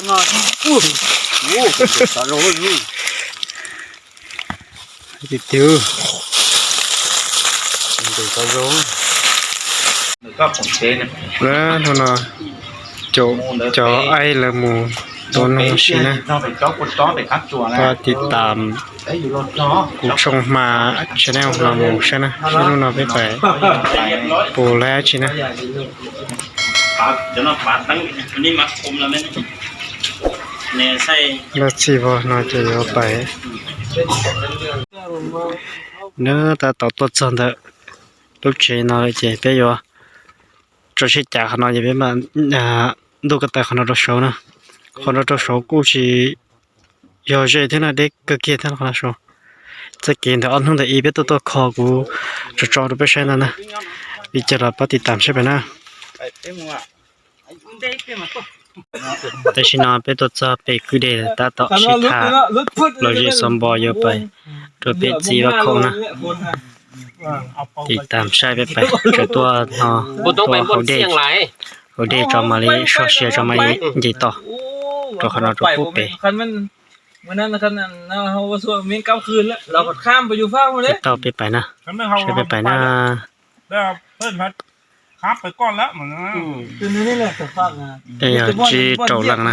Tiag tiag. Hnub no cov aib lawv mus tua noog si na. Pab tiv tam kuv tshooj hma channel no mus saib na, saib hnub no peb pais pus lab tsi na. Laj txij vog no ces yuav pais na, tab tom tuaj txog ntawm lub tsev no lawm ces peb yuav tso siab cav qhov no ces peb mam ntuj ko taw qhov no rau saud na. Qhov no rau saud kuj tsis yog ze thiab na, deb kawg kiag thiab qhov no saud. Txoj kev ntawm ob hnub ntawm ib peb tuaj tuaj kho kuv tso tso rau peb saib ntag na. Li cas los pab tiv tam saib pem na. Tam sim no peb tuaj txog pem kwj deg tab tom sib tham los zem xov npo yuav pais rau pem txiv vaj khaum na. Tiv tam saib peb pais, tseem tuaj no, tuaj hauv dej, hauv dej tso mam li soj sia tso mam li nce toj rau qhov no rau pub pem. Peb tau peb pais na, saib peb pais na. Peb yog tsib rau leej na.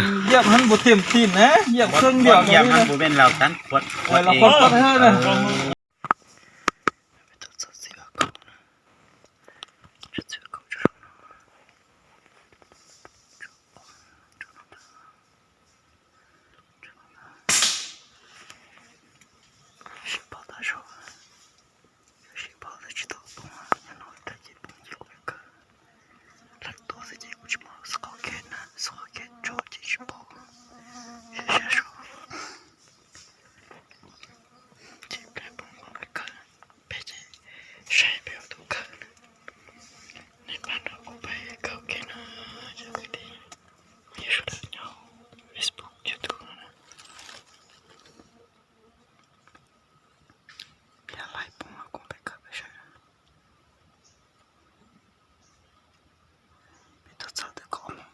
Sib pom tag zog, sib pom tsis tau poob, nyob no rau ces poob ces kuv kawg. Lawv tua xwb ces kuv tsis pom xwb, qhov kev na, xwb qhov kev tso ces tsis pom. Sib sab so ces peb poob peb kawg, peb ces saib peb tus kawg na. Nej pab nrog kuv peb kawg kev na, cov kwv tij, yog sawv daws nyob Facebook YouTube no na. Peb laij poob kuv peb kawg peb saib. Peb tuaj txog twb kaum moo tawm.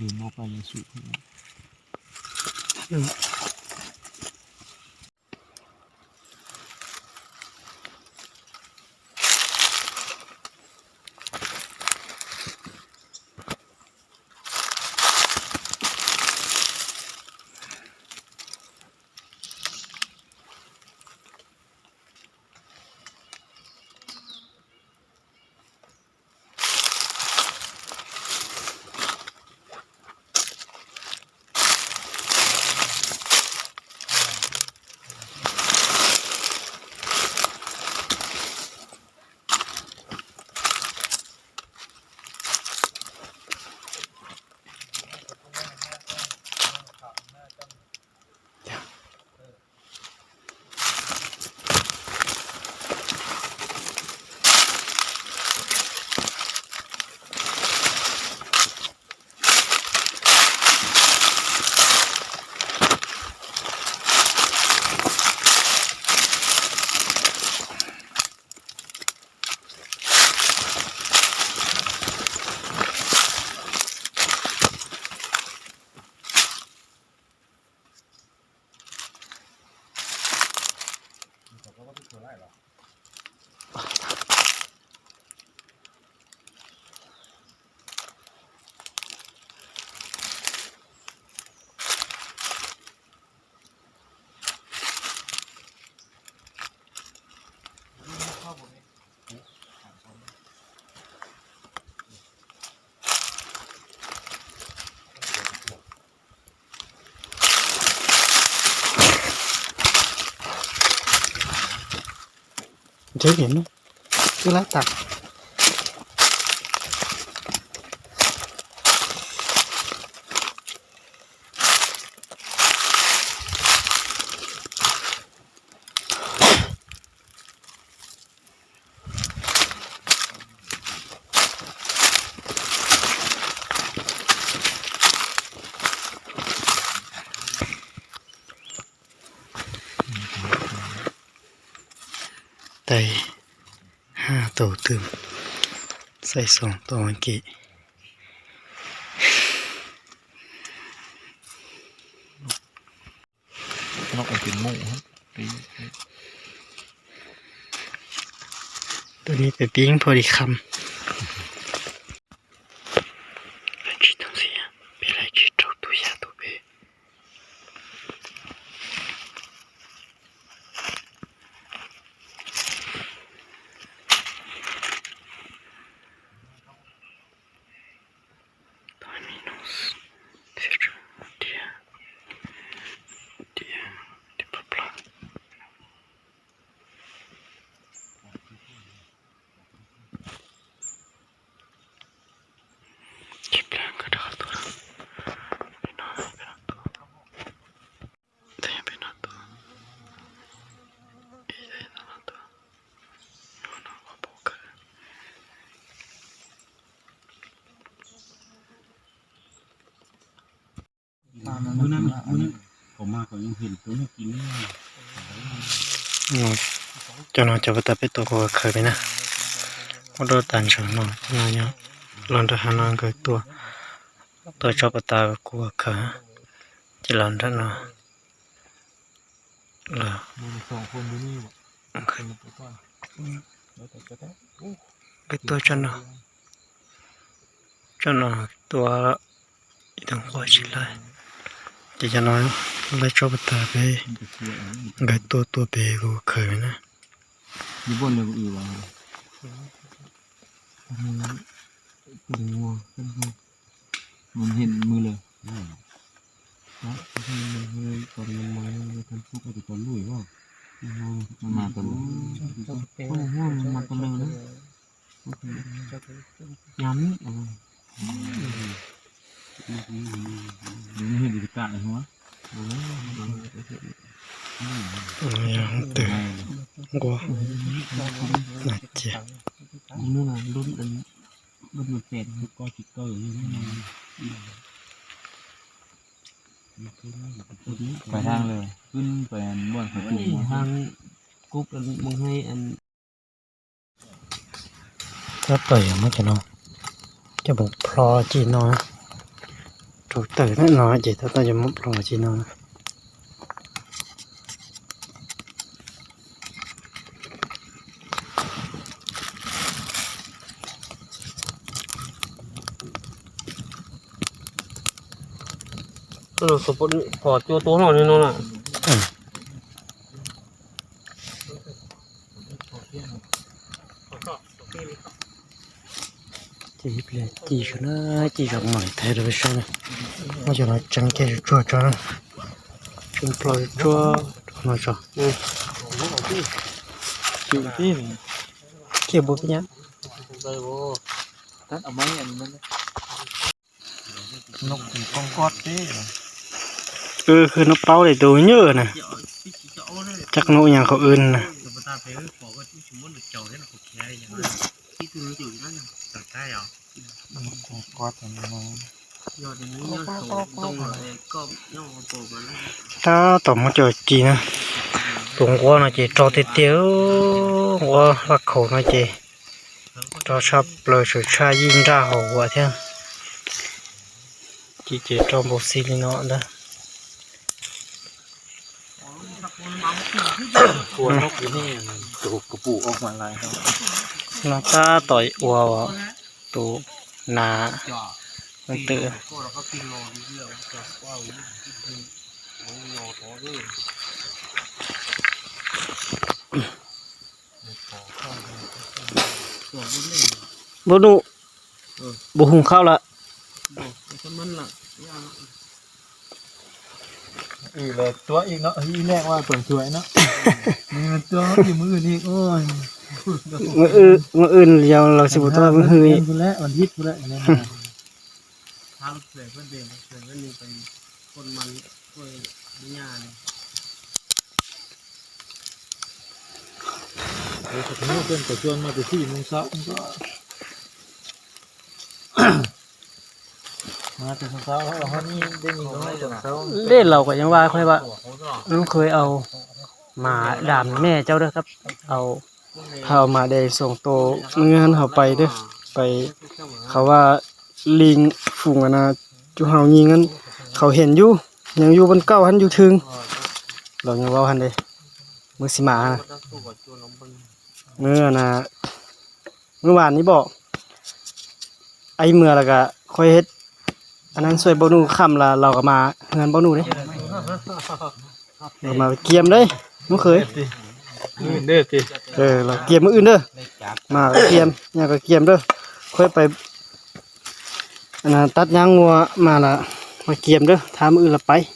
Ces pliag poob kuv twb mus peb kawg peb saib na. Tsev niam no, twb lab tas. Tais hab tau twm, xaij xoom tau ke. Tus ni pem pib pho di kham. Tsis tau ntxiv, peb laij tsis rau tus xya tus peb. Cov no cov pas tas peb tuaj kuv khaws peb na. Muab rau tas ntsaum no, no yog los nram hav no nkawd tuaj, tuaj tso pas tas kuv khaws, ces los nram no. Nkawd tuaj tso no, tso no tuaj ib tug nquag tsis laij, ces cov no laij tso pas tas peb, nkawd tuaj tuaj pem kuv khaws na. Twg nquag na ces. Tab tom yuav muab cov no coj mus plho ci no, rau tawm no ces tab tom yuav muab plho ci no. Pom cua tuab no li no na. Ces ib pliag ci saum na, ci saum mam thaiv rau peb saib na. Muab cov no tseev kiag tsuag tsuag tso na. Tseev plho tsuag tsuag no tso. Kiag npua peb nyab. Wb hwj nub paub li tus nyuj na, coj nub nyas qhov wb na. Tab tom muab coj ci na, tus nquab no ces rog tiag tiag, nquab vaj khaum no ces rog tshaj plaws, tseem tshaj yij nraj hauv huam thiab. Ci ces rog npau xi li no ntag. No tab tom ua tus nas leej twm. Npauj Nuj, npauj Hoo khauj lawm. Ib leeg ua tuam tuam no, ib leeg ua ib mus ib leeg ua. Ua wb yau los tsis pum tau mus hwj. Dej laus kuj yeej vaj qhuav vaj, wb qhuav au mas dam me cauj dawb, hau mas dej xoom tus nws hauv pais dawb, pais qhov vaj li fum na, cub hau nyi ngan qhov heev yub, yeej yub poob kauj hab yub thwj. Laus nyob vauv hab de, mwb xi mas, mwb na, mwb vas nib pom, ib mwg los kuj qhuav hab, anab xuaj npauj nuj kham los laus kuj mas hwj npauj nuj de, los mas kiam de, muab qhwv, los kiam mwb wj dawb, mas kiam, nyaj kuj kiam dawb, qhuav pais tab nyab ua mas los, mas kiam dawb, thab mwb wj los pais.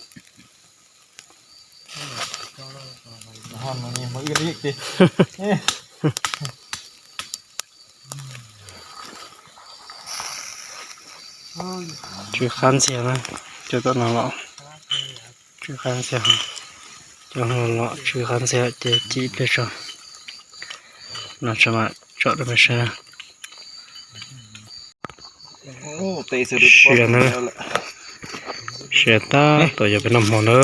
Tsw qab ntxiag na, cov tom no los tsw qab ntxiag, cov no los tsw qab ntxiag ces cim pliag tso, no tso mam tsom rau peb saib na. Siav na, siav tab tom yog peb noj hmo na.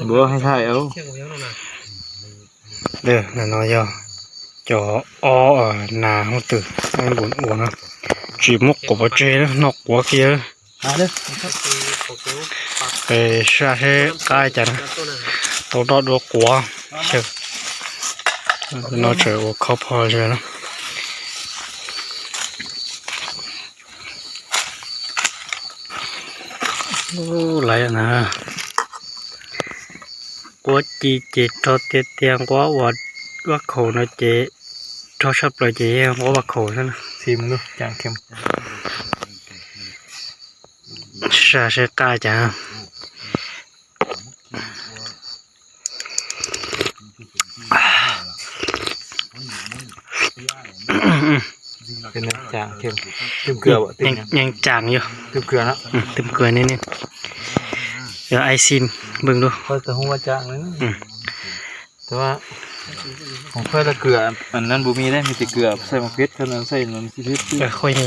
Npua hais hais. Dej no yog cov ob nas hoob twg npus ua no, tsis muab quav pov tseg, noj quav kiag. Pes saj seb qab cas na, tau noj dua quav xyaw. No tseem ua khob phoj zoo na. Laiv na, quav ci ces rho tiag tiag, nquab ua vaj khaum no ces rho tshaj plaws ces yog nquab vaj khaum xwb na. Saj seb qab cas. Yeej cas yog, twb kws ne, yog ai xim npwg lug. Qhuav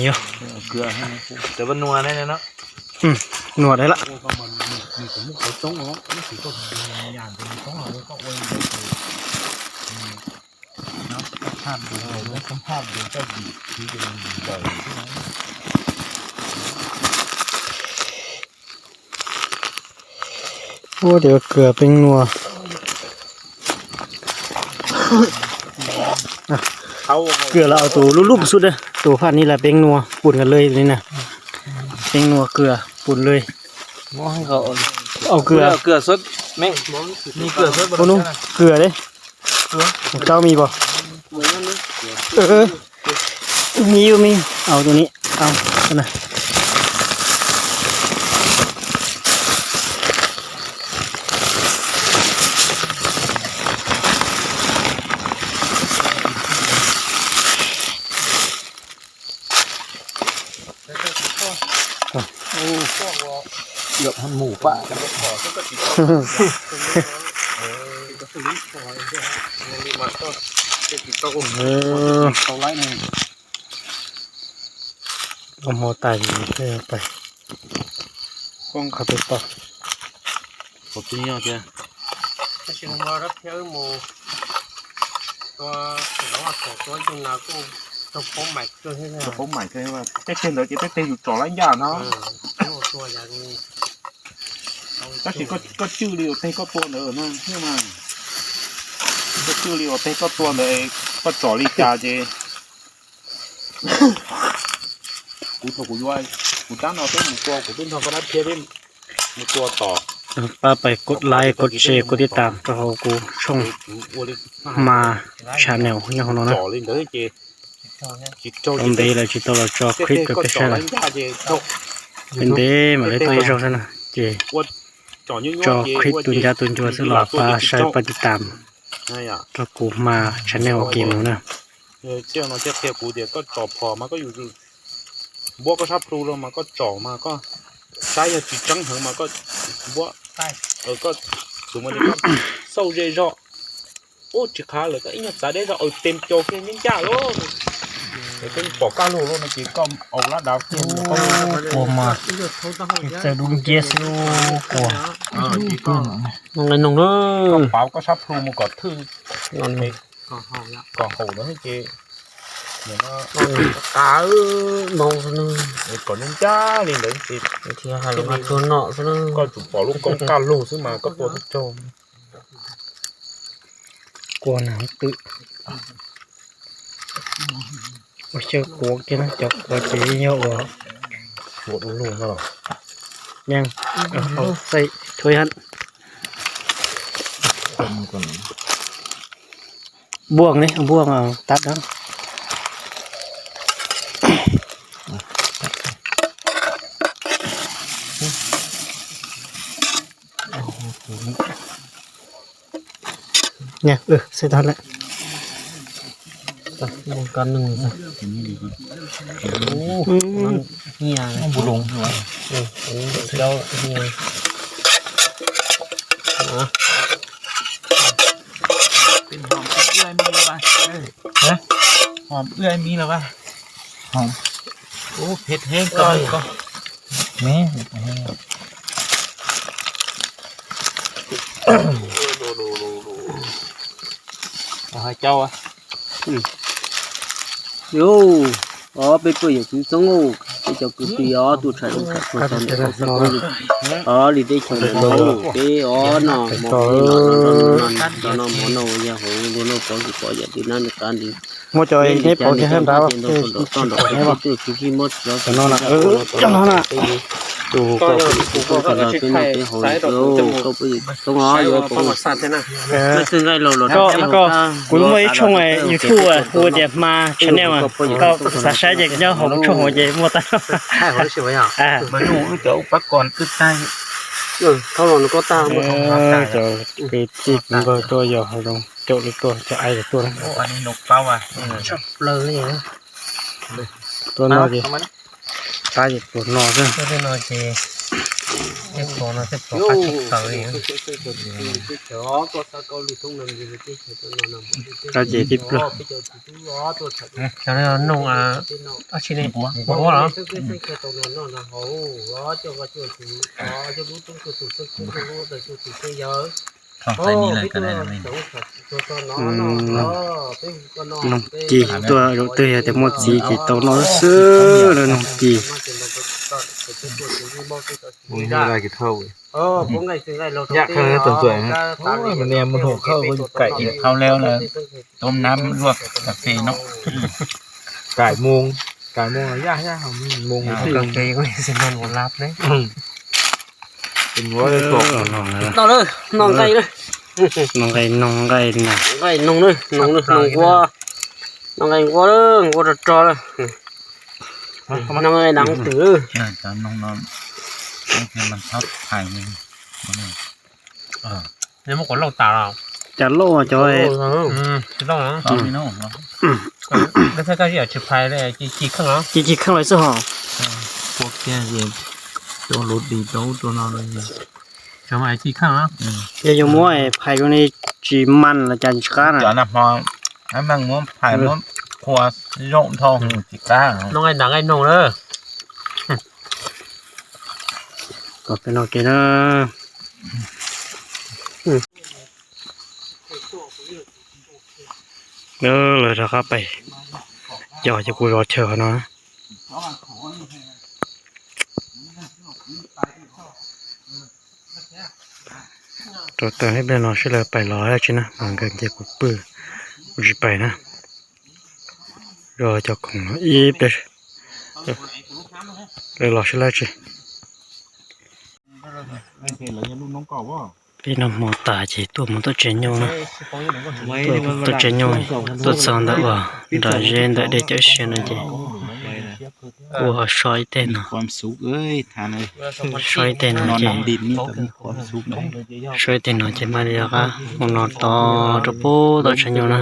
yog, nuam dai lawm. Ua tias kws peeb nua. Kws los tus lub lub sub, tus faj ni los peeb nua pun kawg le li na. Peeb nua kws pun le. Au kws, kws le. Tau me pom. Mi, mi, au tus ni, au. Ua hmo tais pais, qoob qhov twg tau. Poob maim, tej teg ntawd ces tej teg yus tsom laib ncaj no. Tab sis koj cwj li uas teg koj tua ntawd na, koj cwj li uas teg koj tua ntawd, koj tsom li cas ces kuv thaum kuv yuav, kuv tab no peb mus tua, kuv twb nrog koj dab thiab peb mus tua tom. Pab pais kod like, kod share, kod tib tam rau hauv kuv tshooj Hma channel nyob hauv no na. Tau ntev lawm tsis tau los tso clip rau peb saib lawm. Ntev ntev mam li tau ib zaug xwb na, ces tso clip tus ncab tus ncua xwb los pab saib pab tib tam. Rau kuv hma channel ua ke mus na. Thiaj no thiaj qhia kuv tias koj tsom phom mas koj yuav npuab koj sab plhu los mas koj tsom mas koj saib yog tsis tseeb heev mas koj npuab, koj xauj ze zog. Ub, tsis qhav lawm, koj ib nyuag txav deb zog, tes cau kiag nyob ncaj lawm. Koj pom kaj lug lawm no ces koj au lab dav kiag. Ua mas txawj dub nciab xwb. Ua, koj pauv koj sab plhu mus kom thwj, kom haum no ces kom nyob ncaj li ntawd ces koj tsum pom lub koob kaj lug xwb mas koj tua twb raug. Kua na twm. Ua xyaw kuav kiag na, cov kuav ces yeej yog ua, yeej, thui hab. Npuaj ne, npuaj tab dab. Xav tau lawm. Hom ua miv los vas. Ub, phem heev koj. Hais cau. Yus, o, peb poj yawm txwv txoob, peb cov kwv tij o, tuaj tsham tsham txog ntawm tau xab koob li, o, li teb chaws ntawm no, peb o no, mov no, mov no yog hauv nruab no pov kwm pov yam twg nab nws qab nti. Muab cov neb pov kiag hab nrad, toj nrog peb tub tsis sib mob tsis txhob no na, cov no na. Tus koj poj yawm txwv txoob, koj poj yawm txwv txoob o, yuav pov, muaj xwb nqaij laus los, koj, kuv muaj ib tshooj YouTube hu tias Hma Channel, koj xav saib ces nyob hauv kuv tshooj hauv ces muaj tag. Cov kwv tij kwv npawg tuaj yos hauv zoov caum li tuaj, cov aib li tuaj na. Tuaj no ces, tab ces tuaj no xwb. Tab ces tib pluag. Noog, ab tsi ne, nquab los? Noog ci tuaj zaum twg yog tias muaj txiv ces tau noj xwb lawm noog ci. Yaj khawb tus tuam, niag mus hum khawb kuj yus kaim thau leo lawm, toob nab luaj kas fes no. Kaim moo, kaim moo yaj yaj moo kas fes kuj yus xi mas ua lab ne. Noj lawm, noj nqaij lawm. Noj nqaij, noj nqaij na. Nqaij noog na, noog na, noog nquab. Noj nqaij nquab lawm, nquab rog rog lawm. Noj nqaij nab twm. Neb muab quav lauj tas los? Cas lauj cov, tsis lauj, tsis phais, ci ci kheej los? Ci ci kheej los xwb hos. Cov lus dis rau ub rau no, ci kheej. Yog yuav muab phais rau ne, tsis man los cas tsis qab na. Cov nag hmo, meej muab phais muab qhua zaum dhau tsis qab. Noj nqaij nab nqaij noog lawm. Kom peb noj ke na. Lawv rov qab pais yos cov kuv zov chaw no. Rau tag ib pliag no sib law pais los dab tsi na, mas nkawd cia kuv pw, kuv tsis pais na. Zov cov khoom no ib pliag, lawv los sib law dab tsi. Peb noj hmo tas ces tuaj mus tom tsev nyuj na. Tom tsev nyuj, tuaj txog ntawm uas nram zeb ntawm dej cawv siab no ces Kuv ho so ib teg no, so ib teg no ces, so ib teg no ces mam li rov qab mus no tod rau pub tom tshav nyuj na.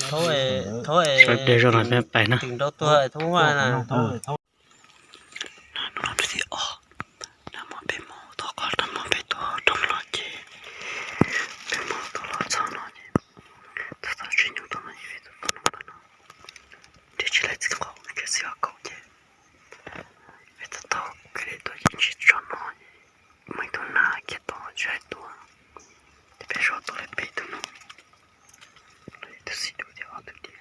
So ib pliag zoj no peb pais na. Hnub no hnub thib ob, nag hmo peb mus tau qhov nag hmo peb tuaj rau no ces, peb mus tau los txog no ces, txog txog tsev nyuj tau no ces peb tuaj tau no tau no, nrhiav tsis laib txiv qhov nrhiav txiv vaj kaum ces peb tau tau kev li tuaj ces tsis tso no, muaj ib tug nag kiag tod tsis hais tuaj, ces peb so tau li peb tug no, ib tug xib dub thiab ob tug diav.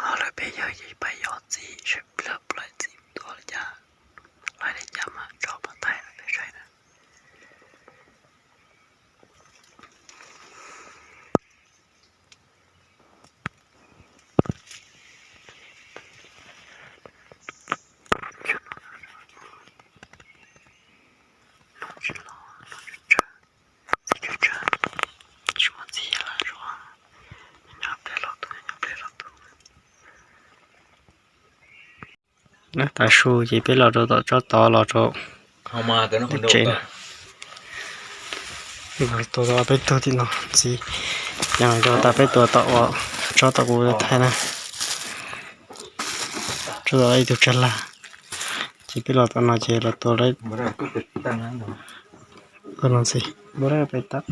Ho lawv peb yawg ces pais yos txiv seb plawg plaim txiv tuaj li cas, laib li cas mas tso pov thaij rau peb saib na. Tav su ces peb los rau tom tsob tod los rau tsev na. Tua tau peb tug tim no ntxiv, ces rau tas peb tua tom uas tsob tom kuv thaij na, tsob tom ib tug tsag lag, ces peb los tom no ces los tua no ntxiv, peb los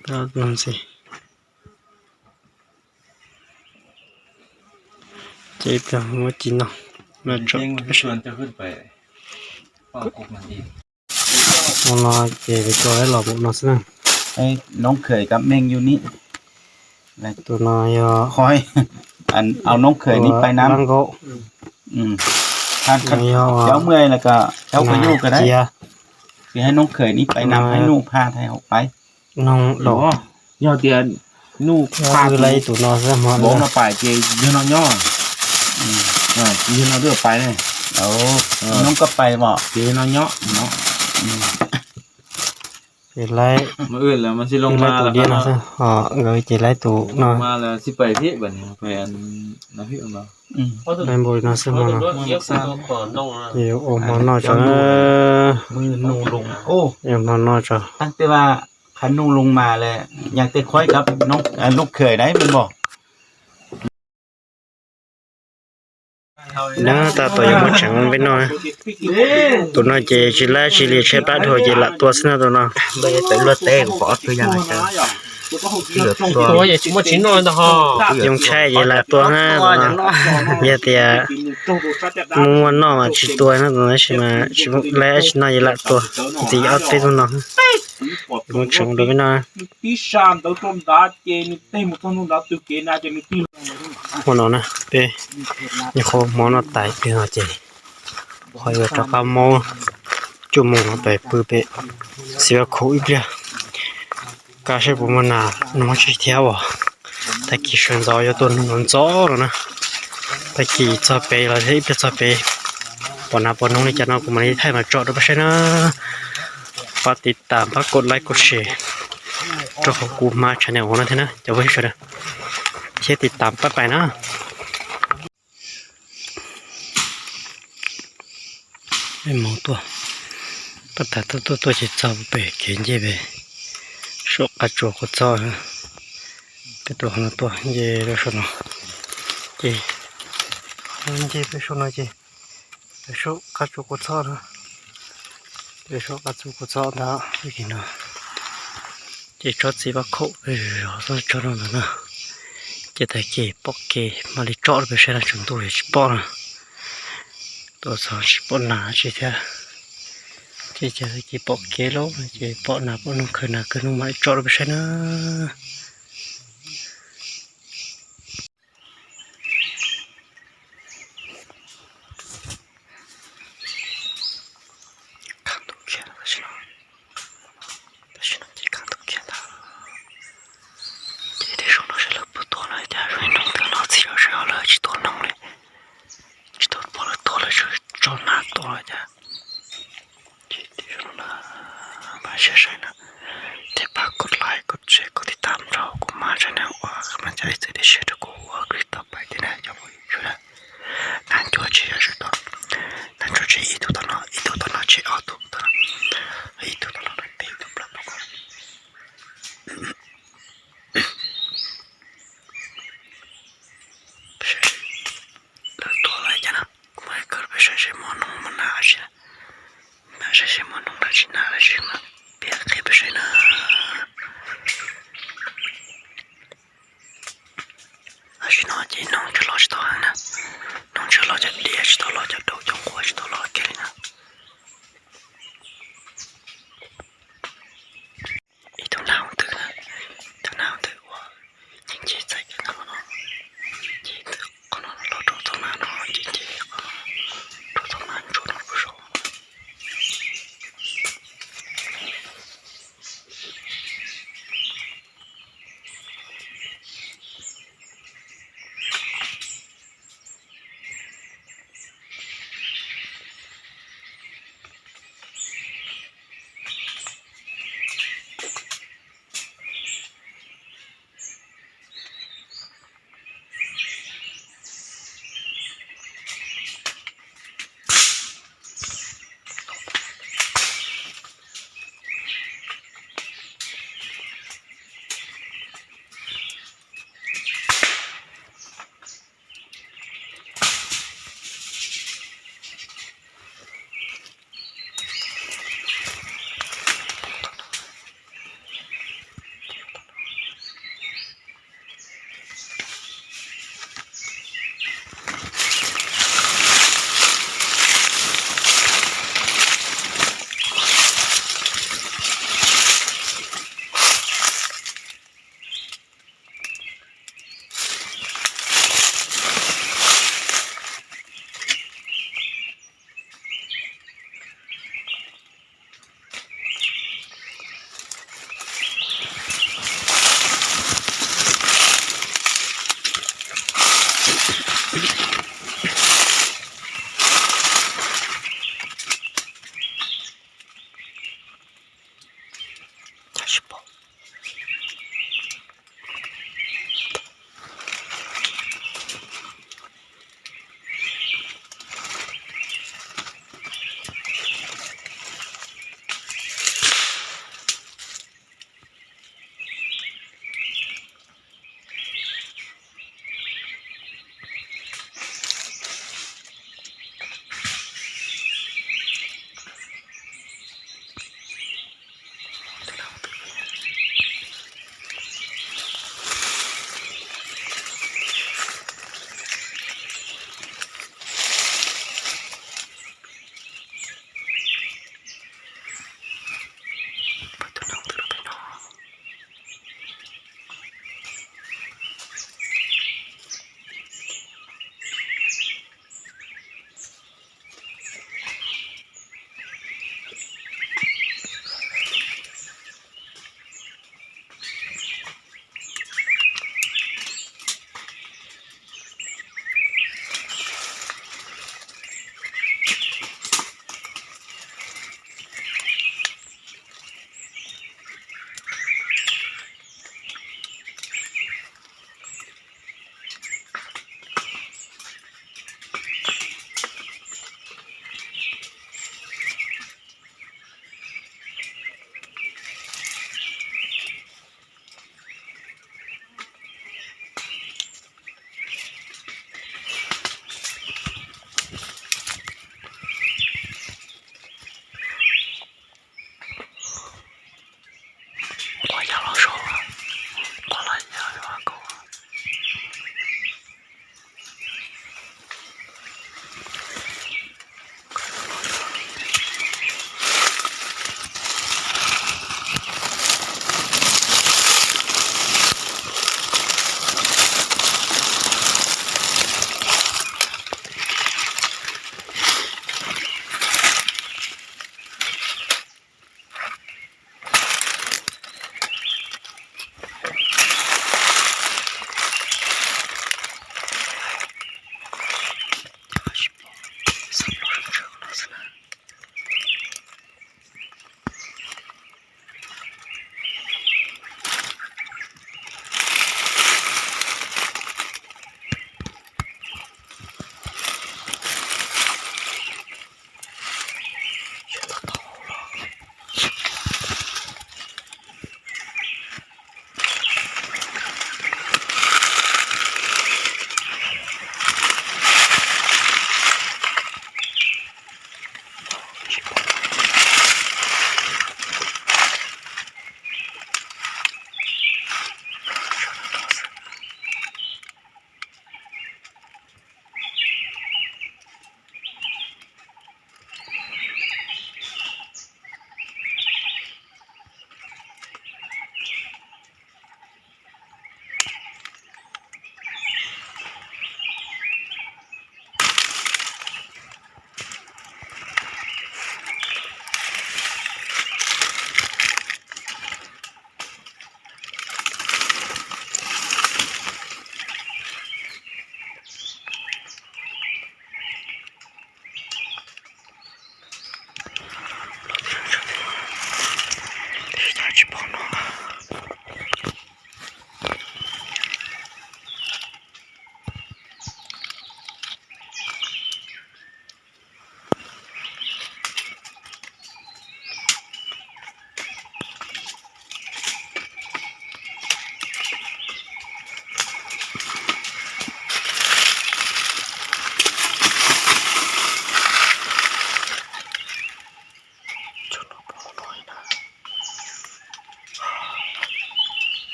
tua no ntxiv. Ces ib pliag muab ci no, no ces peb tua los mus no xwb na. Noob khawm kam meej yus ni. Tus no yog, au noob khawm ni pais nam. Yog cov muaj las, cov koj yug ka dab, ces hais noob khawm ni pais nam, hais nuj pha thaiv hauv pais. Noog daum. Yog tias nuj pha lawv tus no xwb hmo no pais ces yog no nyob. Yog no twb pais ne. Noob koj pais os, ces yog no nyob. Ces laib, laib tus diab no xwb, ho nkawd ces laib tus no. Laib npaum li no xwb hmo no. Ces ua hmo noj tso, ua hmo noj tso. Qha nug loo mas le, yog tej qhov noob khawm dab npog. Nab tab tom yuav muab tseev peb noj. Tus no ces tsis laib tsis li, tshaib plab dhau ces lam tua xwb no tus no. Yoo tshaib ces lam tua na tus no. Yog tias muaj muaj noj mas tsis tua no tus no, tab sis mas tsis laib tsis noj ces lam tua. Ntxiv ob peb tug no, yuav muab tseev rau peb noj. Hmo no na peb nyuam qhuav hmo noj tas ib pliag no ces ho yuav rov qab mob cuaj moos no pem pw pem Xis Vaj Khuv ib pliag, kaj saib puas muaj nas no muab tsis thiab as. Tag kis sawv ntxov yuav tua noog ntxov no na. Tag kis txog pem los ib pliag txog pem, pom nas pom noog li cas no kuv mam li thaij mas tso rau peb saib na. Pab tiv tam pab kos laib kos share rau qhov kuv hma tshaj niam ua no thiab na cov phooj ywg sawv daws, thiab tiv tam pab pais na. Mus tuaj, pab tas tuaj tuaj tuaj ces txog pem kev nce pem saum qab tsuas kua txob. Peb tuaj qhov no tuaj nce rau saum no, ces nce pem saum no ces pem saum qab tsuas kua txob na, pem saum qab tsuas kua txob ntag. Ces tsob txiv vaj khaum pem zov tsob no ntawd na. Ces tag kis pom kev mam li tso rau peb saib no, tsaus ntuj yuav tsis pom na. Tuaj txog tsis pom nas tsi thiab. Ces tag kis pom kev lawm ces pom nas pom noog, khaws nas khaws noog mam li tso rau peb saib na. Tam sim no ces kaj ntug kiag ntag. Ces tej zaum no sawv daws puas tuaj no, cas zoo li noog twb los txhij rau sawv daws lawv tsis tuaj noog li. ua cas. Ces tij zoo na, pab siab saib na, thiab pab kov like, kov share, kov tiv tam rau kuv mas tsa na ua qhov mas cov ib txwm dej siab rau kuv ua clip tom pais thiab na cov phooj ywg na. Nab cuab tseg yog sawv tau, nab cuab tseg ib tug tom no, ib tug tom no, tseg ob tug tom no, ib tug tom no, peb tug plaub tug. Lawv tuaj lawm cas na, kuv mam kawg peb saib seb muaj noog muaj nag dab tsi na. Mam saib seb muaj noog dab tsi nag dab tsi na, peb qhia peb saib na. Tam sim no ces noog tseem los tsis tau heev na, noog tseem los cov diav tsis tau los, cov daus cov nquag tsis tau los kiag li na. Ib tug nag hoov twg, ib tug nag hoov twg uas nce nce txais kiag ntawm qhov no, nce ntawm qhov no los rau txoj mas no, nce nce qhov no rau txoj mas ntsuab no puag saud.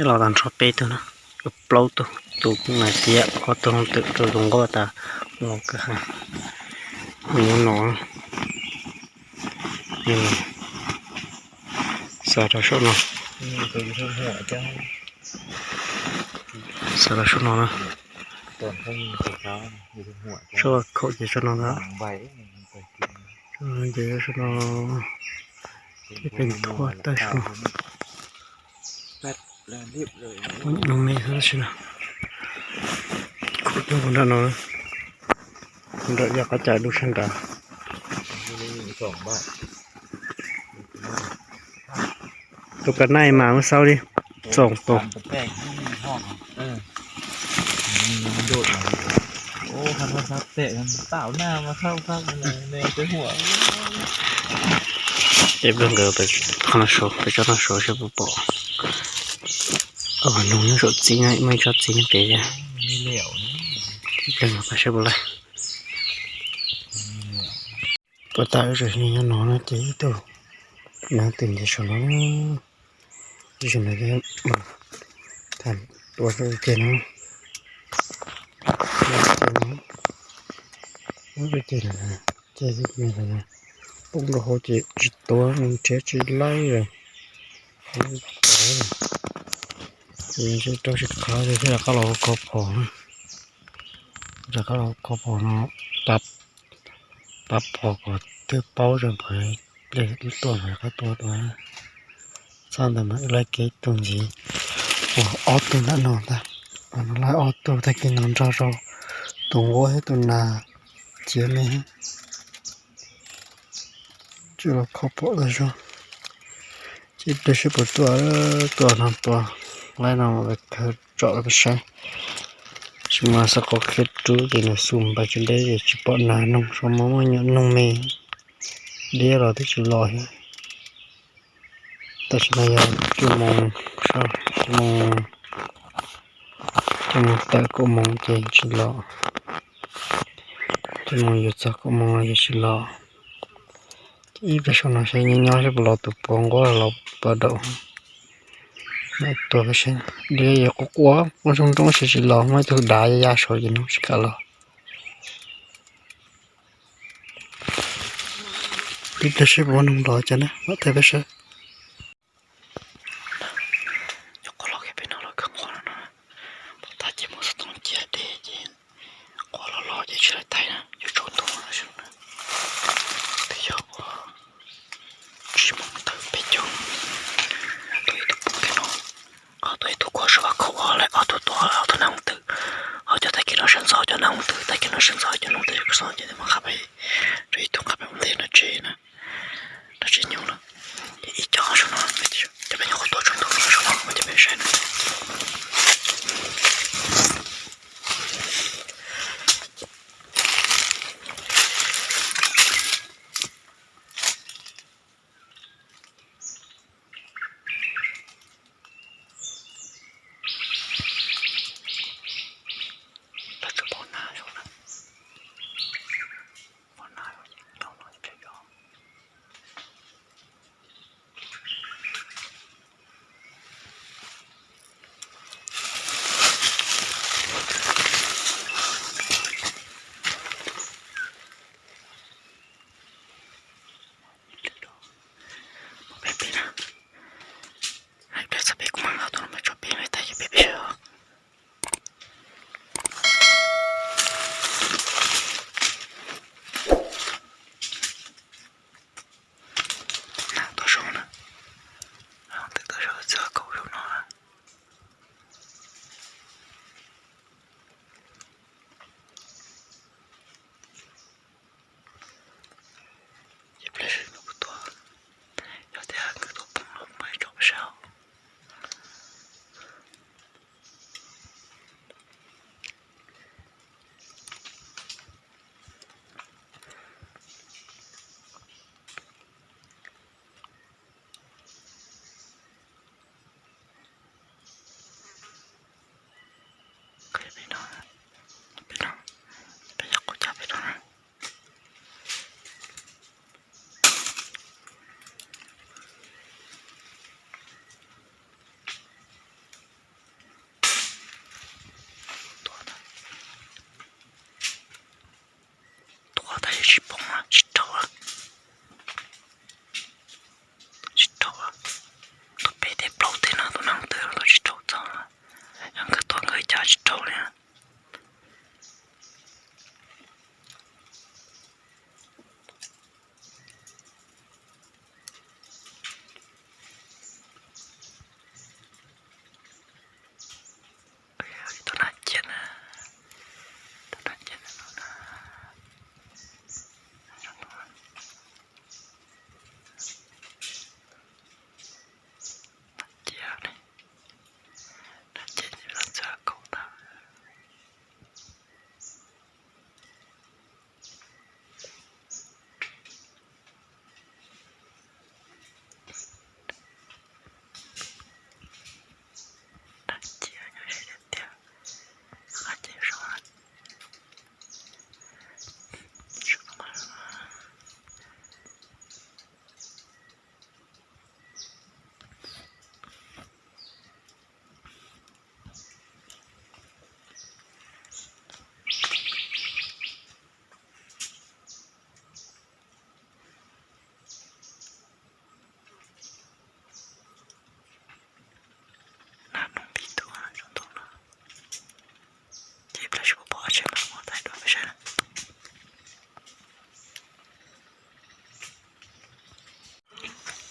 Los tag nrho peb tug na, plaub tug, tus hais tias ob tug leej twm rau tus nquab tas los kwv ha. Nyob no, xav rau saum no, xav rau saum no na, saum khaum ces saum no na, ces saum no, ces peb thua tag saum no. Ua me xwb tab sis na, kuv tuaj nram no, nram yog qab cas dub sab nrad. Tus ka naij mas muab xaub li, txoom tus. Ces nkawd qhov no saud, peb tsob no saud seb puas pom. Noog nyob saum txiv na, muaj ib tsob txiv nyob pem thiab. Peb pab seb puas laij. Puas tas wb tseem nyob no na ces ib tug leej twm nce saum no, ib tug leej twm tham tua saum ceg no, ceg, ceg poob rau hauv ces tsis tuav, nrhiav tsis laib lawm. Ces rau tsis qhov ces thiaj rov qab los ua kho phom, rov qab los ua kho phom no, pab phom kom twb paub tseem pom pliag tuaj mas rov qab tua dua. Txog ntawd mas wb laij kev tus ntxiv, ua ob tug nram no ntag, no laij ob tug tag kis no nrog rau tus nquab thiab tus nas ciav me. Tsis los kho phom tag zog. Ces ib pliag seb puas tuaj, tuaj no tuaj, laij no khaws tsom peb saib. Tsis mas xav qhov khiav rub ces nws xum npas tsis deb ces tsis pom nas noog, tsuas muaj nyuam noog me diab los twb tsis los thiab. Tam sim no yog cuaj moos, cuaj moos, cuaj moos tawm kaum moos ces tsis los, cuaj moos yuav txog kaum moos los yog tsis los. Ib pliag saum no seb nyob nyob seb puas los tus puav nquab los puas daum. Tua peb seb, diab yuav quaj quaj quaj nroo nroo seb tsis los, muaj ib tug dav ya ya saud ces nws tsis kam los. Ib pliag seb puas muaj noog los cas na, mam thaij peb saib. Nyuam qhuav los kiag pem no los kawg nqhuav no na, pom tag ces muaj xov tooj cia dej ces qhuav los los ces tsis laij thaij na, yuav tsaus ntuj no xwb na. Twb yog ua tsib moos tawm peb caug, tuaj ib tug poob kiag no, ho tuaj ib tug kuj sab vaj khaum, ho lawv ob tug tuaj ob tug nag hoov twm, ho cov tag kis no sawv ntxov cov nag hoov twm, tag kis no sawv ntxov cov nag hoov twm, kuv xav ces nws mam nqa pem rau ib tug nqa pem ua ntej no tsev na. Dab tsi nyuj no, ces ib co saum no, cov peb nyuam qhuav tua tsaus ntuj no saum no mas cov peb saib no. Lawv tsis pom nas zoo na, pom nas zoo ces cov no ces peb cov.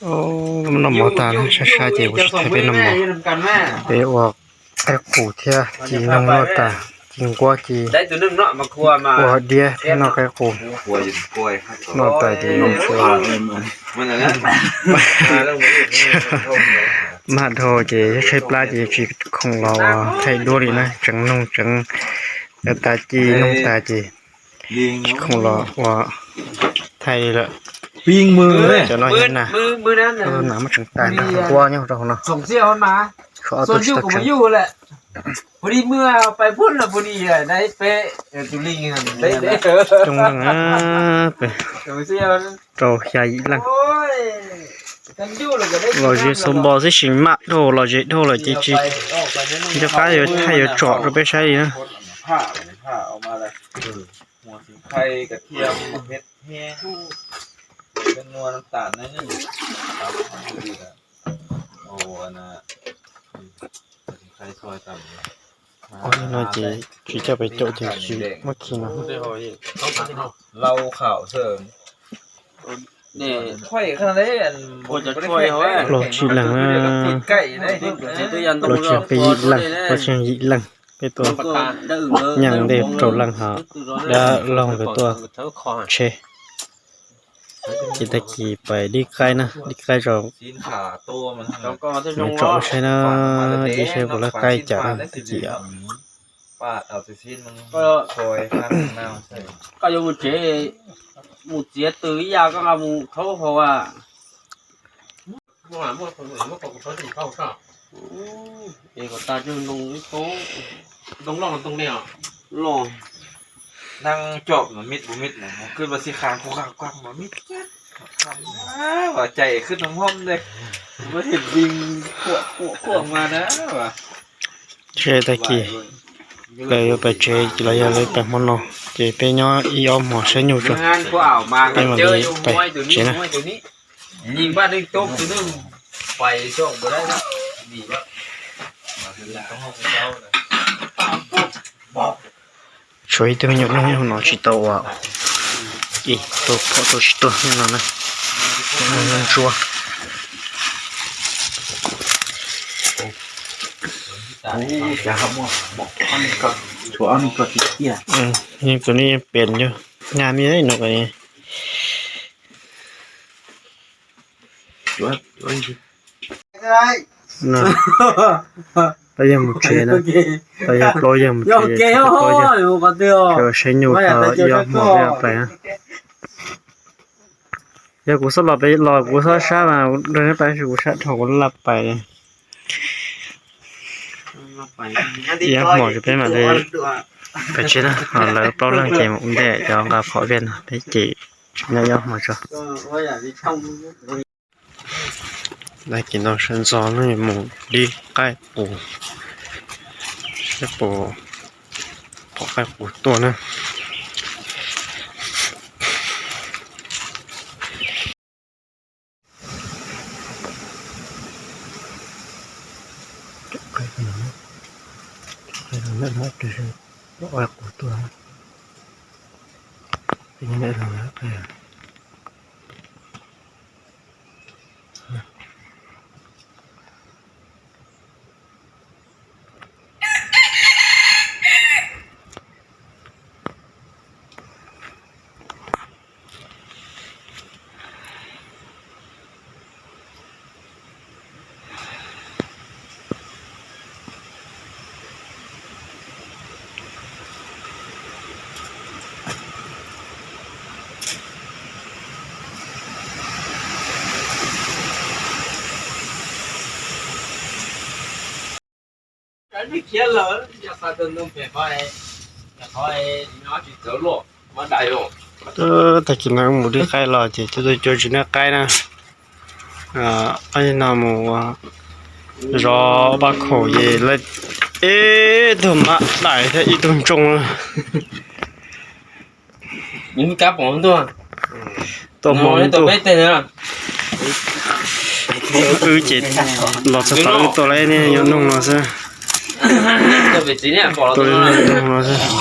Noj mov tas sab sab ces kuv tsis thaij peb noj mov. Peb ua qaib qus thiab ci noog noj tas, ci nquab ci, ua diab thiab noj qaib qus. Noj tas ces maj dhau ces tshaib plab ces tsis khoom los ua thaij duab li na, tseev noog tseev tas ci noog tas ces tsis khoom los ua thaij li lawm. Cov no yog nas, nas muab tseev tas nrog nquab nyob rau hauv no. Tshuav ob tug tsis tau tseev. Coob leej, rau xya yim leej. Los ze xauv npo xwb sis maj dhau los ze dhau lawm ces tsis nco qab yuav thaij yuav tsom rau peb saib li na. Ua li no ces tsis coj pem caum ces tsis muab khi no. Los tsis leeg, los tsis peb yim leej, los tsis yim leej, peb tuaj nyeem ntej rau leej hos dab laug nkawd tuaj tsheb. Ces tag kis pais dib qaib na, dib qaib rau tsom saib na, dib saib puas lawv qaib cas na tag kis. Koj yuav mus tsev, mus txiav tw ib yam koj nqa mus rhaub haus a. Es kom tas cov ntoo ib tub. Ntoo loj ntoo me os. Loj. Neeg coj mas mib mus mib mus kwj mas xij khas kuj khas kuj mas mib. Vam cai khwb ntoo hom ntej, muab him zis khuam khuam khuam mas na. Tag kis lawv yuav pais tsev los yog lawv pais hmo no, ces peb nyob ib ob hmos saib nyuj tso, peb mam li pais tsev na. Tshuav ib tug me nyuam neeg nyob hauv no tsis tau ua, ib tug phom tau tsis tuag nyob no na. Nyob ntsuab. Tus no yeej pem yog nyaj me no. Peb yog mus tsev na, peb yog plaub yog mus tsev, saib nyuj tau ib ob hmos peb pais na. Yog kuv xub los pem los kuv xob sab mas nrog neb pais, kuv sab dhau kuv laj pais. Ib ob hmos ces peb mam li pais tsev na, ho lawv plaub leeg ces mus ua ntej cov nqa phom viaj no, peb ces tsev nyob ib ob hmos tso. Tag kis no sawv ntxov no mus dib qaib qus, saib puas pom qaib qus tuaj na. Tag kis no mus dib qaib los ces cov tuaj cuab tsis noj qaib na. Ob no mus zov paj khaum ces lawv ib tug mab daim thiab ib tug ntsooj. Tuaj hmo ntuj, wb ces los txog tod wb tuaj lawm, yuav noog no xwb. Tuaj noog no xwb.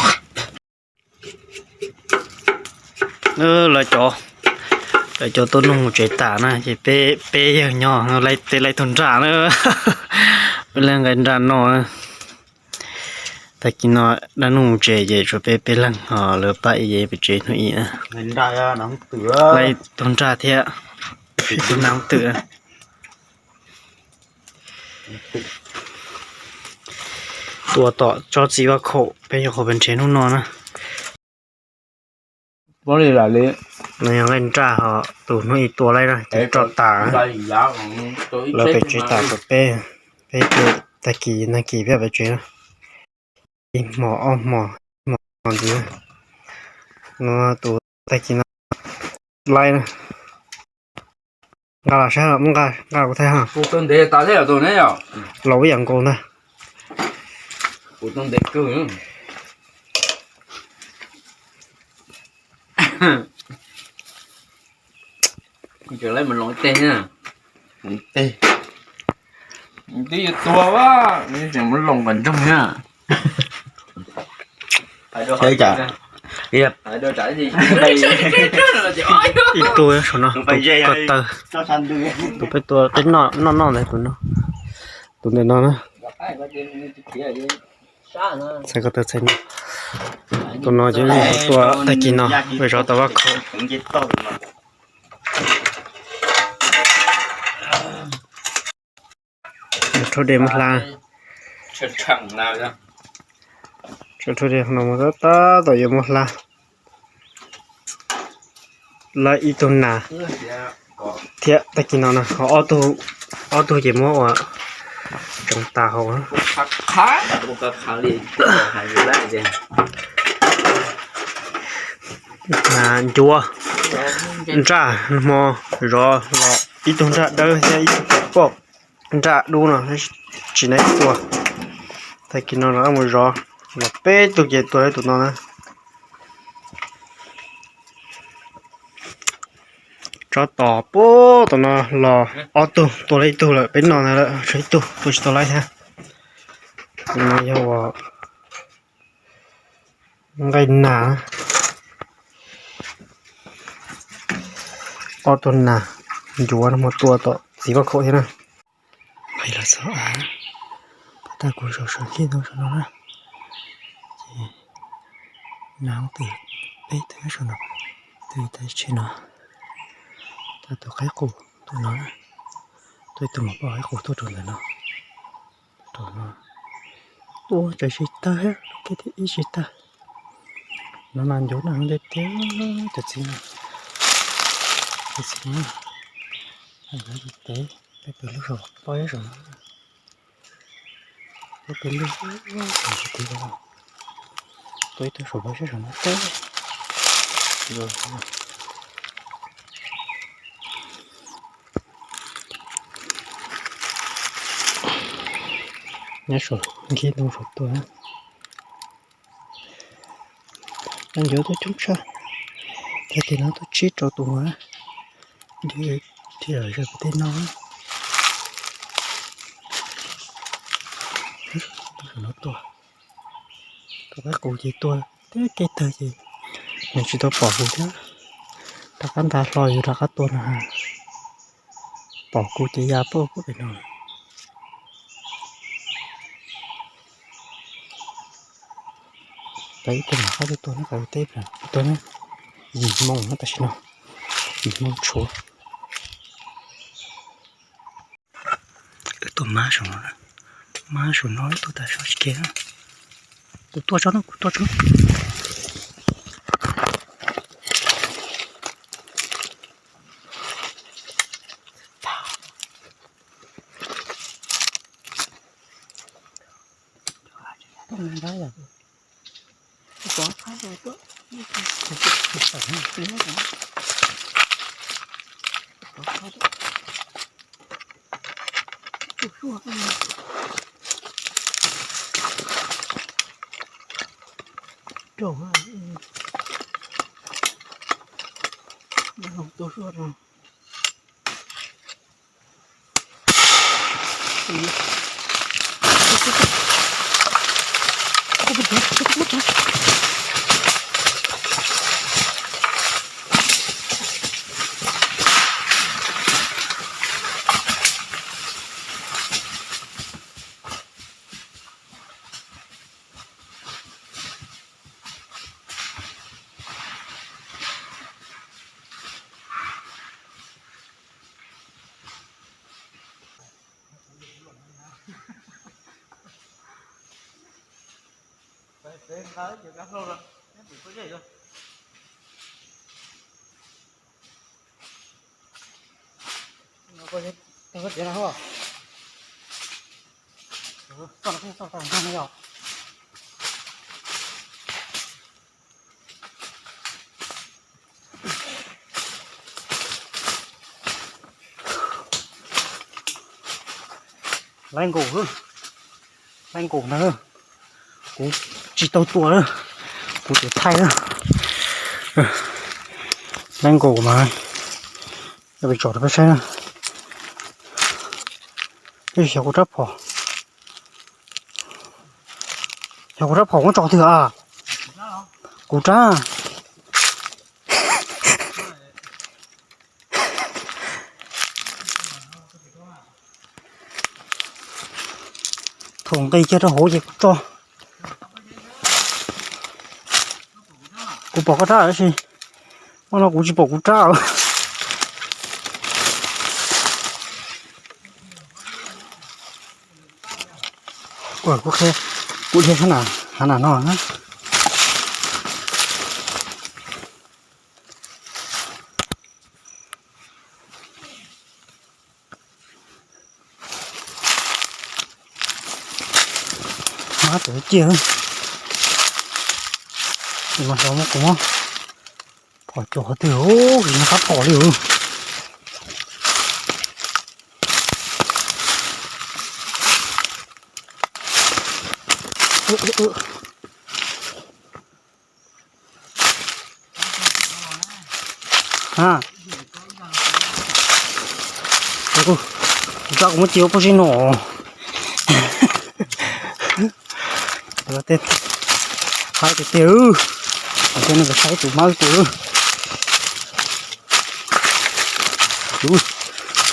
Lawv cov Lawv cov tuaj noj mus tsev tas na ces peb, peb yawg nyob laij teb laij tug nraj na. Peb laij nqaij nraj noj na. Tag kis no dab noj mus tsev ces tshuav peb peb leeg ho lawv pab ib yam pem tsev hnub ib na. Laij tug nraj thiab ib tug nab twm. Tua tom tsob txiv vaj khaum peb yog qhov pes ntshe hnub no na. Nws yog nqaij nraj ho tus hnub ib tua laij na ces roj tas. Lawv pem tsev tas kom peb, peb tag kis nag kis peb pem tsev na. Ib hmo ob hmo, ib hmo ntxiv. No tus tag kis no laij na. Nqa los saib, muab nqa, nqa kuv thaij ha. Laus ib yam nkaus ntag. Twb yuav tua, tseem muab loos kom ntsoog na. Ib tug saum no, tus ko taw, tus peb tua, peb noj noj ntawd tus no, tus ntawm no na. Txhais ko taw txhais no. Tus no ces tua tag kis no, zov tau vaj khaum. Rhaub dej muab hla. Rhaub dej no mus tab tom yuav muab hla. Lawv ib tug nas thiab tag kis no na, ho ob tug ces muab ua tseev tas hauv. Nas ncuav nraj hmo zov los ib tug nraj dawb thiab ib tug poj nraj dub no tsis neb tua. Tag kis no los mus zov los peb tug ces tua ib tus no na. Tsob tos puag tom no los ob tug, tua lawm ib tug lawm, peb noj ntawd lawm, tshuav ib tug tua tsis tau laib thiab. Tus no yog ua nqaij nas, ob tug nas ncuav no mus tua tom txiv vaj khaum thiab na. Qhib los txog av, pab tag kuv saum saum nkij ntoo saum no na. Ces nas twm peb twb saum no, twb tag tsheb no, tag tus qaib qus tus no, twb tus mus pom qaib qus tuaj rau ntawm no. Tus no tuaj tsam tsis tag, lub kej thib ib tsis tag. No mas ncuav noj tiag tiag, cov txiv no, cov txiv no, peb pem lub saum pob zeb saum no, peb pem lub, tuaj ib tug saum pob zeb saum no teb. Nyob saum nkij ntoo saum tuaj. Ncuav tuaj coob tshaj, tag kis no tuaj tsib rau tus na, ncuav thiaj zawm pem tej no. Tus no tuaj, tus qaib qus ces tuaj tib kej tawg ces nws tsis tau pom kuv thiab, rov qab nta hlo yus rov qab tua no. Pom kuv ces ya pem no. Peb ib tug mam qab tuaj tua neb, qab teb plam tuaj neb. Yim moo no tam sim no, yim moo tshuav. Wb tuaj mab saum no, mab saum no wb tuaj tas sov tsis ke na. Kuv tuaj tso na, kuv tuaj tso. Laib nkaus, laib nkaus ntag. Kuv tsis tau tua lawm, kuv tseem thaij lawm. Laib nkaus mas, peb tsom rau peb saib na. Xyov kuv rab phom, xyov kuv rab phom muab tso twg a? Kuv rab. Thaum nqis kiag rau hauv ces kuv tso. Kuv pom koj rab tab sis, ua no kuv tsis pom kuv rab. Kuv dhia sab na, hav na no. Tus ciaj, mas xyov muab kuv muab phom cuam qhov twg, tsis nco qab phom li. Kuv rab kuv muab ci ua poj zeb no. Haib tiag tiag, saib tus mab tus,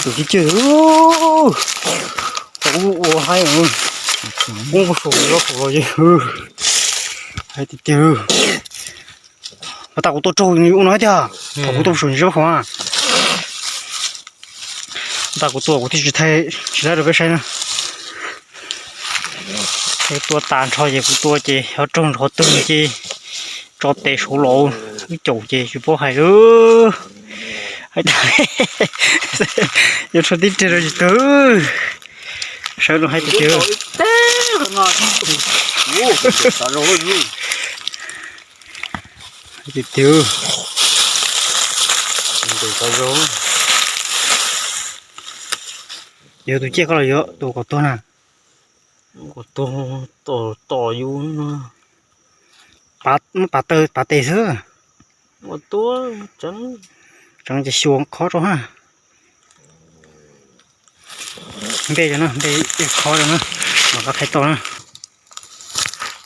tus ci ceg, ua haib, poob pug saum nws zaub qhov los yeej, haib tiag tiag. Mas tas kuv tua raug nws ua no tiag, thaum kuv tua saum nws zaub qhov. Tas kuv tua kuv thiaj tsis thaij tsis laib rau peb saib na. Tua tas nrho ces kuv tua ces xyov raug nrho twg ces tso tes saud los wb caum ces tsis paub hais lawm. Yuav rho tib reg rau tsis tau. Sawv los haib tiag tiag. Haib tiag tiag. Yuav tus ciaj koj los yuav tus kom tuag na? Kom tuag, tom tom yus no. Muab pav taw pav tes xwb. Ua tuab tseev, tseev ces xyuas khob rau ha. Npe cov no, npe khob rau na, mam kab qhaib tau na.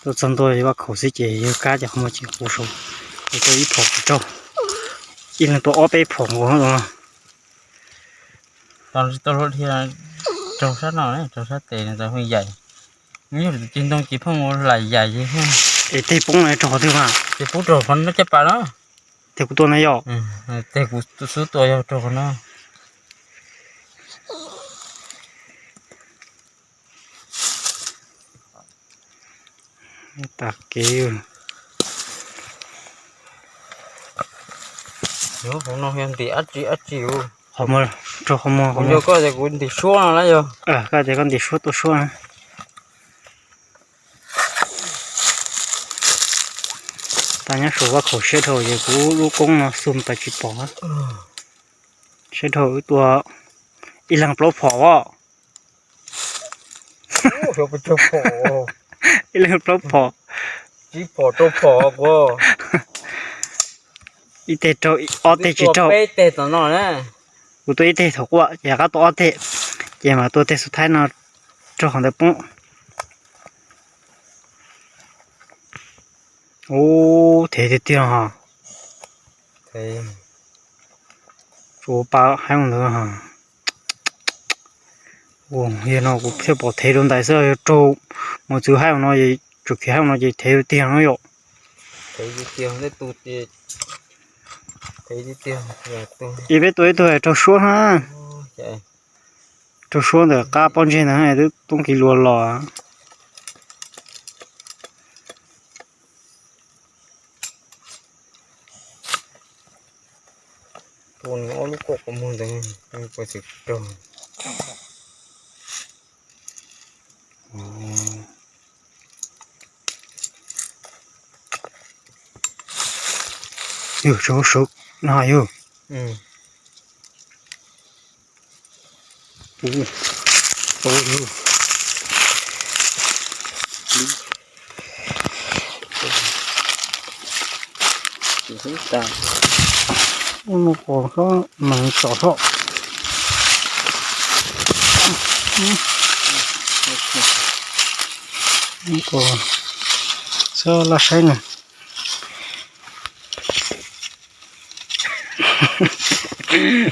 Tuaj txog ntua vaj khaum xwb ces yawg kab cov qhov muag ces kuv sau, kuv tua ib phom kuv raug, ib leeg tua ob peb phom nkaus no. Raug sab no, raug sab tes no tau pheej yaim. Yog tus cig ntoo ces pheej ua lam yaim. Es teg poob no raug qhov twg mas? Teg poob raug qhov no caj pas no. Teg kuv tua na yom? Teg kuv xub tua yog raug qhov no. Tas kev. Qhov no yog ntim dab tsi dab tsi? Qhov muag, raug qhov muag, qhov muag. Koj tias kuv ntim suab no na yog? Koj tias koj ntim suab tua suab na. Tas nyob saum vaj khaum siab dhau ces kuv lub koob no xum tas tsis pom. Siab dhau wb tua ib leeg plaub phom os. Ib leeg plaub phom. Ib teg raug ob teg tsis raug. Kuv tua ib teg thaum quaj ces qab tua ob teg, ces mam tua teg xub thaib no raug qhov ntawd poob. Ub, thev tiag tiag os. Tsuas pa haib mus ntawd. Yog no kuv thiaj pom thev rau ntais xwb, yog raug mus txwv haib no, tsuas khiav haib no ces thev tiag no yom. Ces peb tua ib tug raug suab na. Raug suab ntawm qab pob ntseg ntawd twb poob kiv luas los. Tua nws ob lub koj qhov muag ntawd, puas tsis raug. Yog sawv sawv no yog. Mus tsom soj. Xab laj saib no.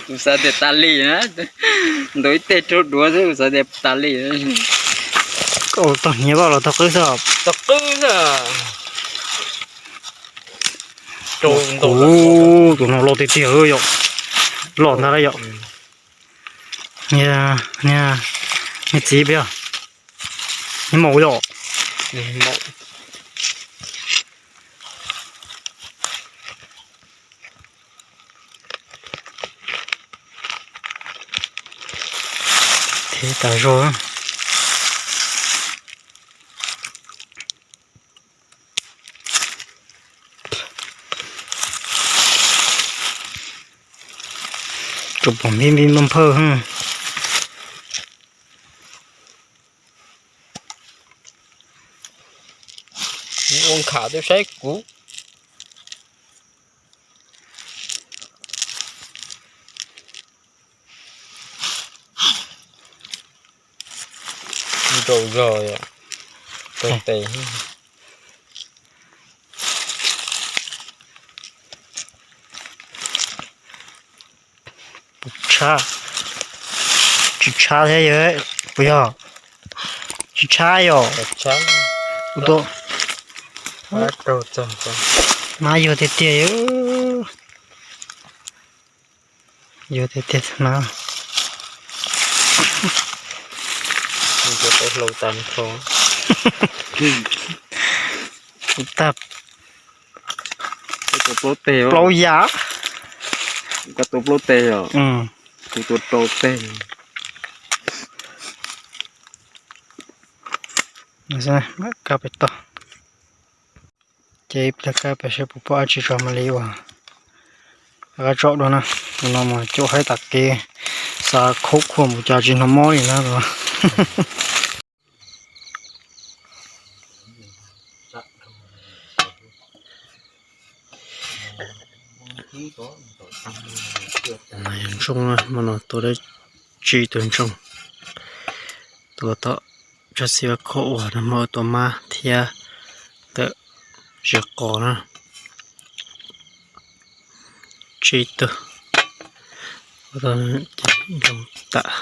Kuv xav tias tas li na, ntaus ib teg raug duav xwb kuv xav tias tas li. Koj tog hniav vaj los tog qwb xwb? Tog qwb xwb. Tus no loj tiag tiag yom. Loj ntag lauj yom. Niag, niag txiv peb, niag maum yom. Thiab tas zog. Tsuas pom npib npib npawj nphawj. Ua nkhav twb saib kuv. Nraum zog, tau tes. Tsis tshab thiab yog, puas yog? Tsis tshab yog. Nab yuag tiag tiag. Yuag tiag tiag na. Tag plaub teg, plaub yam. Koj tua plaub teg os? Kuv tua rau teg. Kab pem toj. Ces ib pliag kab pem seb puas pom dab tsi tso mam li ua qab tsom dua na. Tus no mas caum haib tas kev, xav khaub khuam mus cas tsis hnov mob li na. Ntsoog, hmo no tua tau tsib tug ntsoog. Tua tom tsob xib fwb khob uas nag hmo tua mab thiab ntawm zes qos na. Tsib tug. Ntsoog tas.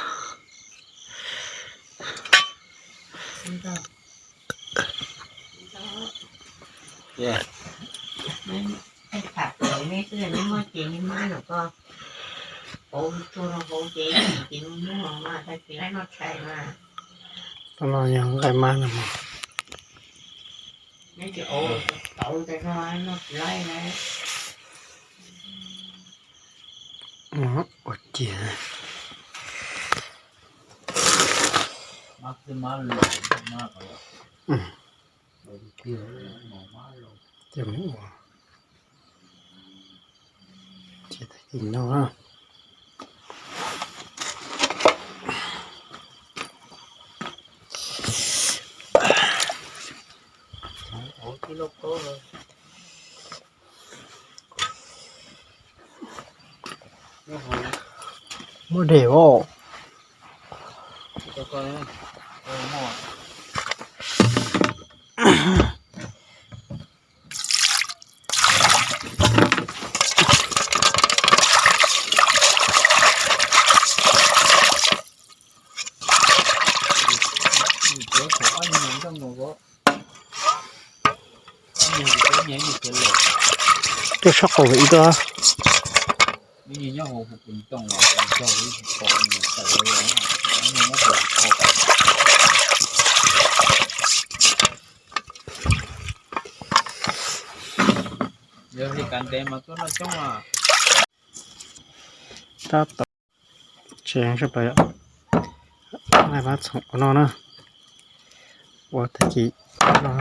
Tus no yog nqaij mab no. Ua ciav. Ces mus ua. Ces tag kis no. Muaj dej os. Tuaj sab qaum ib tug. Yog li kav ntev mas tuaj noj coob mas. Tab tom tsev sab plaws, nqaij mab txhoov ua no na, ua tag kis no.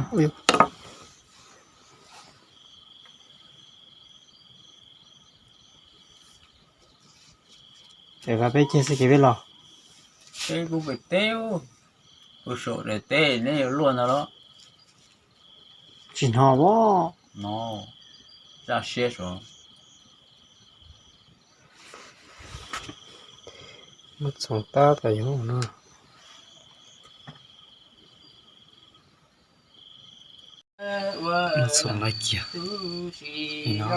Ces peb ceg xwb ces peb los. Peb kuj pem teb, kuj saum daim teb neb yuav luaj ntag los. Tsis hnov as. No, zaj siab sav. Muab txhoov tab tom yuav no. Muab txhoov lawv kiag no.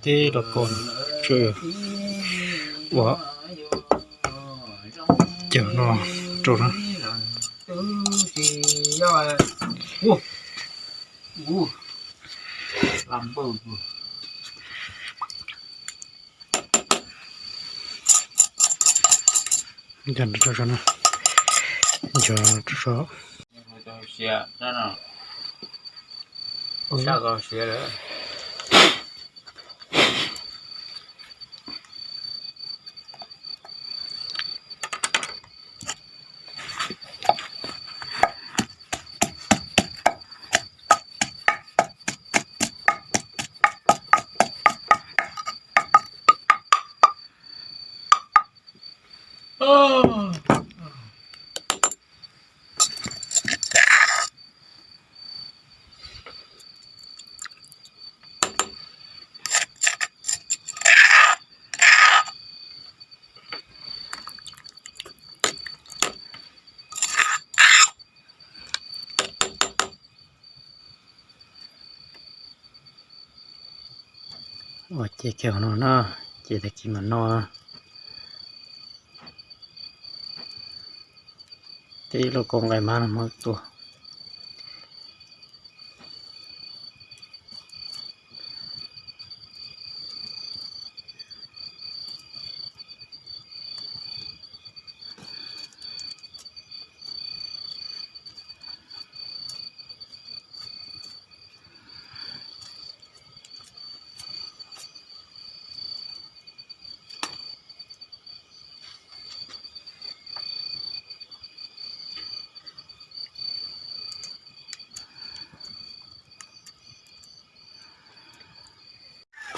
Tib los kaus tsw ua cawm no rau na. Ncho rau so na, ncho rau so. Ua ces kiag no na, ces tag kis mam noj. Tib los kaus nqaij mab no muab tua.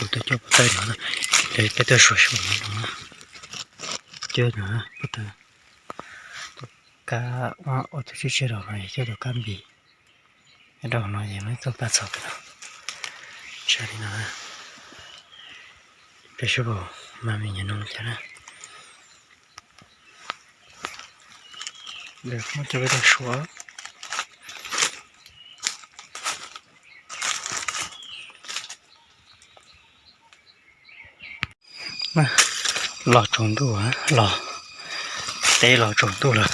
Kuv tuaj coj pov tawb no, peb tuaj suav suav no, coj no, pov tawb, kab ua tus tshiab tshiab rau no, coj tus kab npis rau no, yog muab txoj kab txog pem no, tshaj li no. Peb sub pom mas me nyuam no cas na. Muab coj peb tau suav. Los tsaus ntuj, los teb los tsaus ntuj lawm.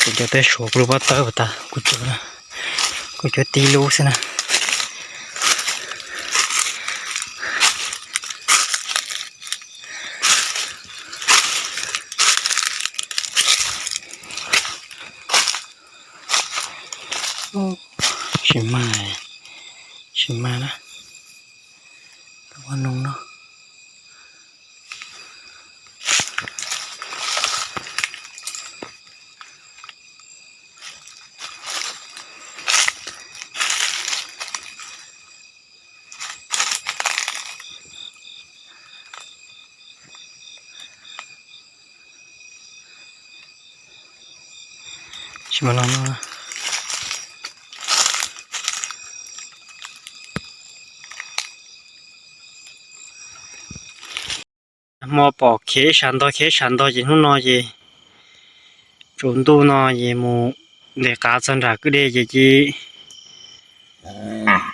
Kuv coj peb suav kuv lub pob tawb puas tag, kuv cov, kuv cov tib lub xwb na. Tsis mag, tsis mag na. Ua noo no. Tsis mag los no. Hmo pom khiav ib sab ntog khiav ib sab ntog ces hnub no ces tsaus ntuj no ces mus ntes qav txog nram kwj deg ces cia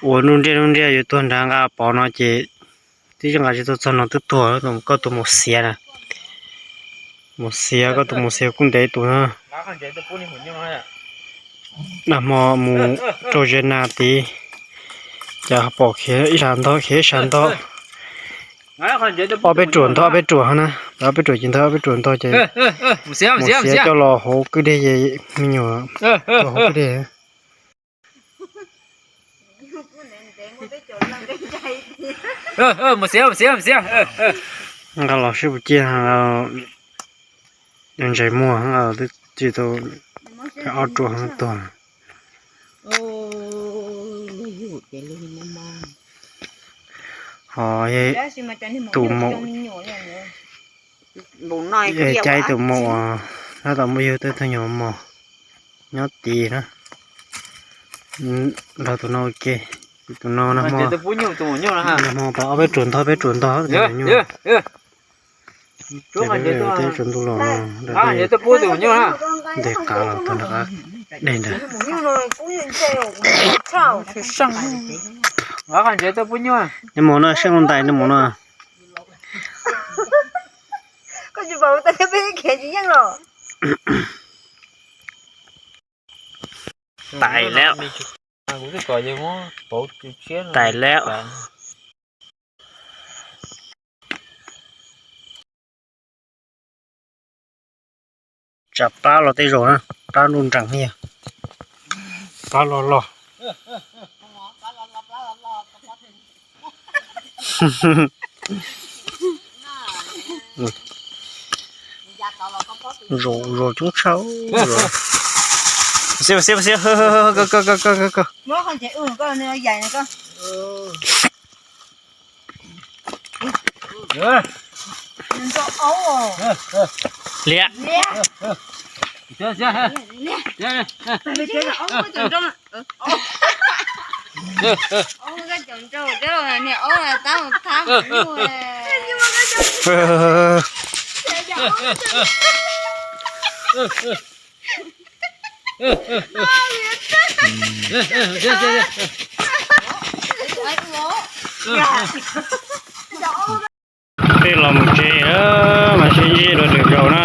ua nuj nriaj nuj nriaj yuav tuag nrad nqa pov no ces twb nqa tsis tau txog no twb tuag, koj tus mus xiav na. Mus xiav, koj tus mus xiav kuj ntev tus na. Nag hmo mus rau ze nas tid, cas pom khiav ib sab ntog khiav ib sab ntog. Ob peb ruam ntog ob peb ruam ho na, ob peb ruam ces ntog ob peb ruam ntog ces mus xiav coj los hauv kwj deg, me nyuam hauv kwj deg. Mus xiav, mus xiav, mus xiav. Nqa los sib puas ciaj, ntsais muag, nqa los twb tsis tau, ob ruam tuag. Ho tus maum, caij tus maum uas tab tom muaj yug tej tug nyuag mos nyob tid na. Nrog tus no ua ke, tus no nag hmo, nag hmo tau ob peb ruam ntog, peb ruam ntog. Peb ruam ntug los no, ntes qav los tag nrho, dej ntawd. Nyob mos no, seej ua ntais nyob mos no. Tais lawm. Tais lawm. Tsam plab los tej zaum na, plab nruj nrees thiab, plab loj loj. Zos, zos coob tshaj. Xib, xib, xib, kawg, kawg, kawg, kawg, kawg. Liam. Tej los mus tsev, mas sib ntsib rau lwm zaus na.